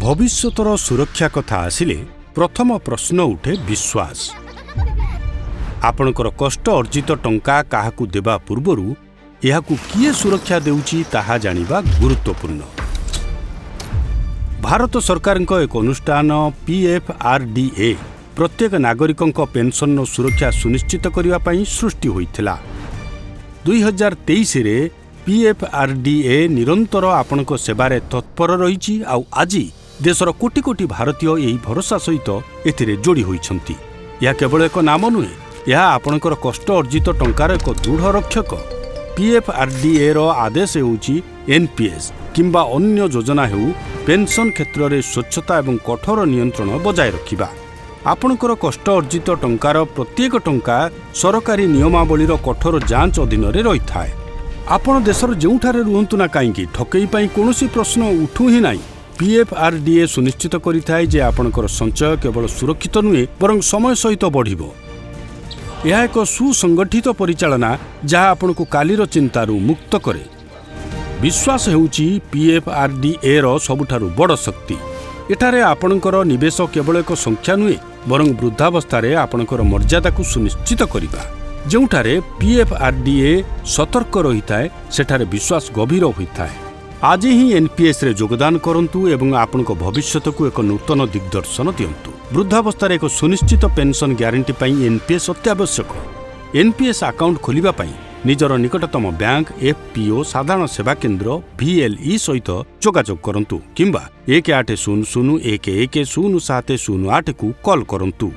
ଭବିଷ୍ୟତର ସୁରକ୍ଷା କଥା ଆସିଲେ ପ୍ରଥମ ପ୍ରଶ୍ନ ଉଠେ ବିଶ୍ୱାସ। ଆପଣଙ୍କର କଷ୍ଟ ଅର୍ଜିତ ଟଙ୍କା କାହାକୁ ଦେବା ପୂର୍ବରୁ ଏହାକୁ କିଏ ସୁରକ୍ଷା ଦେଉଛି, ତାହା ଜାଣିବା ଗୁରୁତ୍ୱପୂର୍ଣ୍ଣ। ଭାରତ ସରକାରଙ୍କ ଏକ ଅନୁଷ୍ଠାନ ପିଏଫ୍ଆର୍ଡିଏ ପ୍ରତ୍ୟେକ ନାଗରିକଙ୍କ ପେନ୍ସନର ସୁରକ୍ଷା ସୁନିଶ୍ଚିତ କରିବା ପାଇଁ ସୃଷ୍ଟି ହୋଇଥିଲା। 2023ରେ ପିଏଫ୍ଆର୍ଡିଏ ନିରନ୍ତର ଆପଣଙ୍କ ସେବାରେ ତତ୍ପର ରହିଛି ଆଉ ଆଜି ଦେଶର କୋଟି କୋଟି ଭାରତୀୟ ଏହି ଭରସା ସହିତ ଏଥିରେ ଯୋଡ଼ି ହୋଇଛନ୍ତି। ଏହା କେବଳ ଏକ ନାମ ନୁହେଁ, ଏହା ଆପଣଙ୍କର କଷ୍ଟ ଅର୍ଜିତ ଟଙ୍କାର ଏକ ଦୃଢ଼ ରକ୍ଷକ। ପିଏଫ୍ଆର୍ଡିଏର ଆଦେଶ ହେଉଛି, ଏନ୍ପିଏସ୍ କିମ୍ବା ଅନ୍ୟ ଯୋଜନା ହେଉ, ପେନ୍ସନ୍ କ୍ଷେତ୍ରରେ ସ୍ୱଚ୍ଛତା ଏବଂ କଠୋର ନିୟନ୍ତ୍ରଣ ବଜାୟ ରଖିବା। ଆପଣଙ୍କର କଷ୍ଟ ଅର୍ଜିତ ଟଙ୍କାର ପ୍ରତ୍ୟେକ ଟଙ୍କା ସରକାରୀ ନିୟମାବଳୀର କଠୋର ଯାଞ୍ଚ ଅଧୀନରେ ରହିଥାଏ। ଆପଣ ଦେଶର ଯେଉଁଠାରେ ରୁହନ୍ତୁ ନା କାହିଁକି, ଠକେଇ ପାଇଁ କୌଣସି ପ୍ରଶ୍ନ ଉଠୁ ହିଁ ନାହିଁ। ପିଏଫ୍ଆର୍ଡିଏ ସୁନିଶ୍ଚିତ କରିଥାଏ ଯେ ଆପଣଙ୍କର ସଞ୍ଚୟ କେବଳ ସୁରକ୍ଷିତ ନୁହେଁ, ବରଂ ସମୟ ସହିତ ବଢ଼ିବ। ଏହା ଏକ ସୁସଂଗଠିତ ପରିଚାଳନା, ଯାହା ଆପଣଙ୍କୁ କାଲିର ଚିନ୍ତାରୁ ମୁକ୍ତ କରେ। ବିଶ୍ୱାସ ହେଉଛି ପିଏଫ୍ଆର୍ଡିଏର ସବୁଠାରୁ ବଡ଼ ଶକ୍ତି। ଏଠାରେ ଆପଣଙ୍କର ନିବେଶ କେବଳ ଏକ ସଂଖ୍ୟା ନୁହେଁ, ବରଂ ବୃଦ୍ଧାବସ୍ଥାରେ ଆପଣଙ୍କର ମର୍ଯ୍ୟାଦାକୁ ସୁନିଶ୍ଚିତ କରିବା। ଯେଉଁଠାରେ ପିଏଫ୍ଆର୍ଡିଏ ସତର୍କ ରହିଥାଏ, ସେଠାରେ ବିଶ୍ୱାସ ଗଭୀର ହୋଇଥାଏ। ଆଜି ହିଁ ଏନ୍ପିଏସ୍ରେ ଯୋଗଦାନ କରନ୍ତୁ ଏବଂ ଆପଣଙ୍କ ଭବିଷ୍ୟତକୁ ଏକ ନୂତନ ଦିଗ୍ଦର୍ଶନ ଦିଅନ୍ତୁ। ବୃଦ୍ଧାବସ୍ଥାରେ ଏକ ସୁନିଶ୍ଚିତ ପେନ୍ସନ୍ ଗ୍ୟାରେଣ୍ଟି ପାଇଁ ଏନ୍ପିଏସ୍ ଅତ୍ୟାବଶ୍ୟକ। ଏନ୍ପିଏସ୍ ଆକାଉଣ୍ଟ ଖୋଲିବା ପାଇଁ ନିଜର ନିକଟତମ ବ୍ୟାଙ୍କ, ଏଫ୍ପିଓ, ସାଧାରଣ ସେବା କେନ୍ଦ୍ର, ଭିଏଲ୍ଇ ସହିତ ଯୋଗାଯୋଗ କରନ୍ତୁ କିମ୍ବା 1800110708କୁ କଲ୍ କରନ୍ତୁ।